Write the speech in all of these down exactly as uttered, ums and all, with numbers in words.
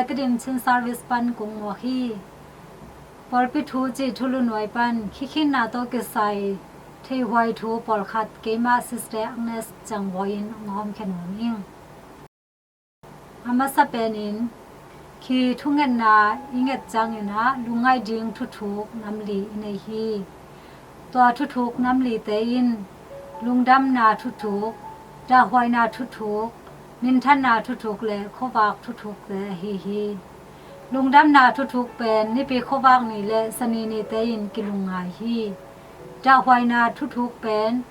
Tedim Chin Service pan kong muak hi. Pawlpi thu cih thulu nuai pan khikhinna tawh kisai theihhuai thu pawlkhat keimah Sister Agnes Cangvawi in hong hawmkhia nuam ing. A masa penin khi thungetna i nget ciangin ah lungngaih ding thuthuk nam li i nei hi. Tua thuthuk nam lite in lungdamna thuthuk, dahhuaina thuthuk, minthanna thuthuk le khuavak thuthukte ahi hi. Lungdamna thuthuk pen Nipi khuavak ni le Sani nite in kilungngai hi. Dahhuaina thuthuk pen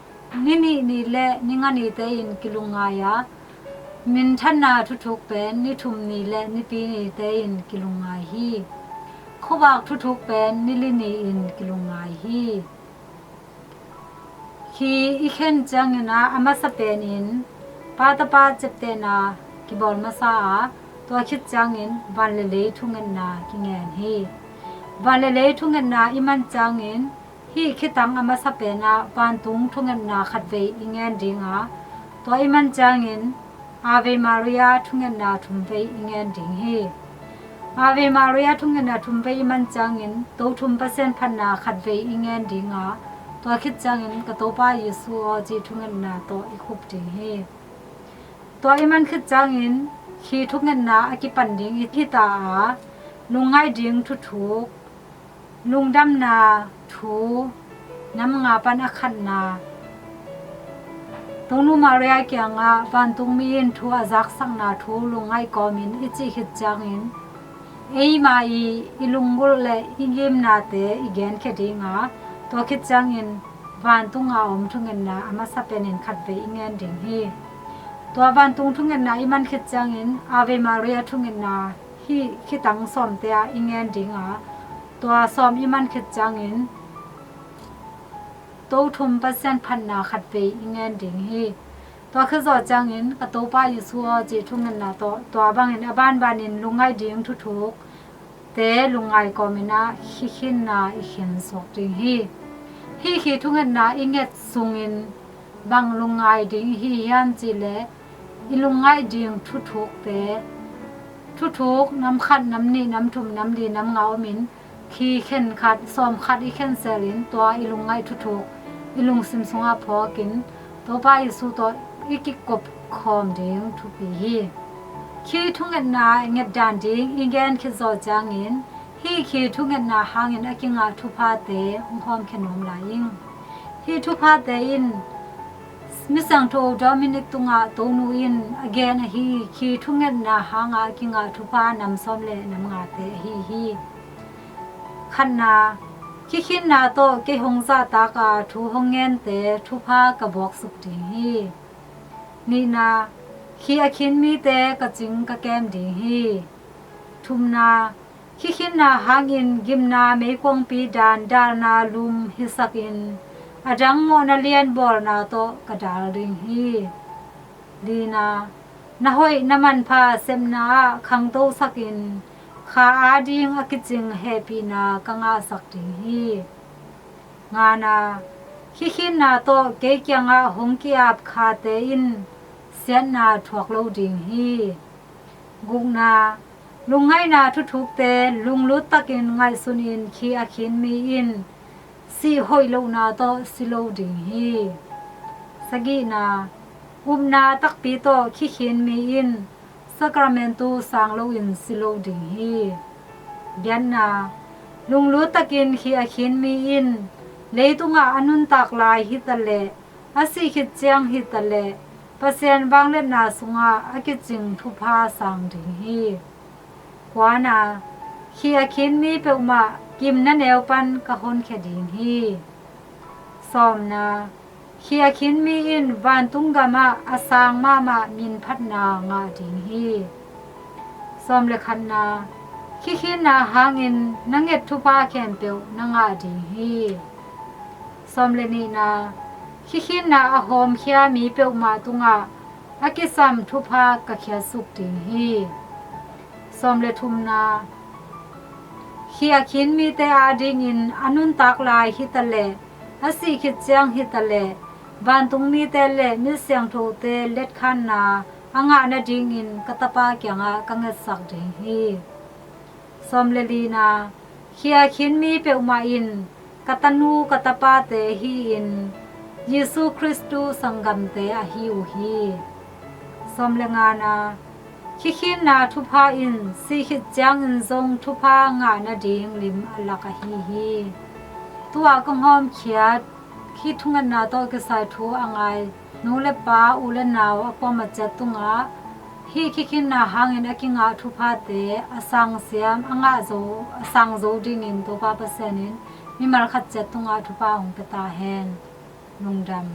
Ni nih ni le Ni nga nite in kilungngai a, minthanna thuthuk pen Ni thum ni le Nipi nite in kilungngai hi. Khuavak thuthuk pen Ni li ni in kilungngai hi. Khi i khen ciangin ah a masa penin Pa tapa ciaptehna kibawl masa a, tua khit ciangin van le lei thungetna kingen hi. Van le lei thungetna i man ciangin hih khitang a masa pen ah vantung thungetna khatvei i ngen ding a, tua i man ciangin Ave Maria thungetna thumvei i ngen ding hi. Ave Maria thungetna thumvei i man ciangin To thum Pasian phatna khatvei i ngen ding a, tua khit ciangin Ka Topa Jesu aw cih thungetna tawh i khup ding hi. Tua i man khit ciangin khi thungetna a kipan ding i hi ta a, lungngaih ding thuthuk, lungdamna thu nam nga pan a khatna, Tonu Maria kiangah vantungmi in thu a zaksakna thu lungngaih kawmin i cih khit ciangin eima i, i lunggulh le i ngimnate i genkhia ding a, tua khit ciangin vantung a om thungetna a masa penin khatvei i ngen ding hi. Tua vantung thungetna i man khit ciangin Ave Maria thungetna hih khitang sawmte ah i ngen ding a, tua sawm i man khit ciangin To thum Pasian phatna khatvei i ngen ding hi. Tua khit zawh ciangin Ka Topa Jesu aw cih thungetna tawh tua bangin a banbanin lungngaih ding thuthukte lungngai kawmin ah khikhinna i khinsuak ding hi. Hih khi thungetna i nget sungin bang lungngai ding i hi hiam cihleh i lungngaih ding thuthukte, thuthuk nam khat, nam nih, nam thum, nam li, nam nga omin khi khen khat, sawm khat i khenselin tua i lungngaih thuthuk i lungsim sungah phawkin Topa Jesu tawh i kikop khawm ding thupi hi. Khi thungetna ngetdan ding i gen khit zawh ciangin hih khi thungetna hangin a kingah thuphate hong hawmkhia nuam lai ing. Hih thuphate in Misiangtho Dominic tungah Tonu in a gen ahi khi thungetna hangah a kingah thupha nam sawm le nam ngate ahi hi. Khatna, khikhinna tawh kei hong zahtak a thu hong ngente thupha ka buaksuk ding hi. Nihna, khi a khin mite ka cing ka kem ding hi. Thumna, khikhinna hangin gimna meikuangpi dan dalna lum hisakin a dang mawhna lian bawlna tawh ka dal ding hi. Lina, na hoih na manpha sepna ah khangtosakin kha ading a kicing hehpihna ka ngahsak ding hi. Ngana, khikhinna tawh kei kiangah hong ki-ap khate in siatna thuak lo ding hi. Gukna, lungngaihna thuthukte lunglut takin ngaihsunin khi a khin mi in sih hoih lohna tawh si lo ding hi. Sagihna, upna takpi tawh khikhin mi in sakramentu sang loin si lo ding hi. Giatna, lunglut takin khi a khin mi in leitungah a nuntak lai hitaleh a sih khit ciang hitaleh Pasian vangliatna sungah a kicing thupha sang ding hi. Kuana, khi a khin mi peuhmah gimna neu pan ka honkhia ding hi. Sawmna, khi a khin mi in vantung gamah a sang mahmah minphatna ngah ding hi. Sawm le khatna, khikhinna hangin na nget thupha khempeuh na ngah ding hi. Sawm le nihna, khikhinna a hawmkhia mi peuhmah tungah a kisam thupha ka khiatsuk ding hi. Sawm le thumna, khi a khin mite adingin a nuntak lai hitaleh a sih khit ciang hitaleh vantung mite le mi siangthote letkhanna a ngah nadingin ka tapa kiangah ka ngetsak ding hi. Sawm le lina, khia khin mi peuhmah in ka tanu ka tapate hi-in Jesu Khristu sanggamte ahi uh hi. Sawm le ngana, khikhinna thupha in sih khit ciangin zong thupha ngah nading lim a lak ahi hi. Tua ka hawmkhiat, khi thungetna tawh kisai thu a ngai nu le pa, u le nau a kuamah ciat tungah hih khikhinna hangin a kingah thuphate a sangsiam, a ngah zo, a sang zo dingin Topa Pasian in mimal khat ciat tungah thupha hong pia ta hen. Lungdam.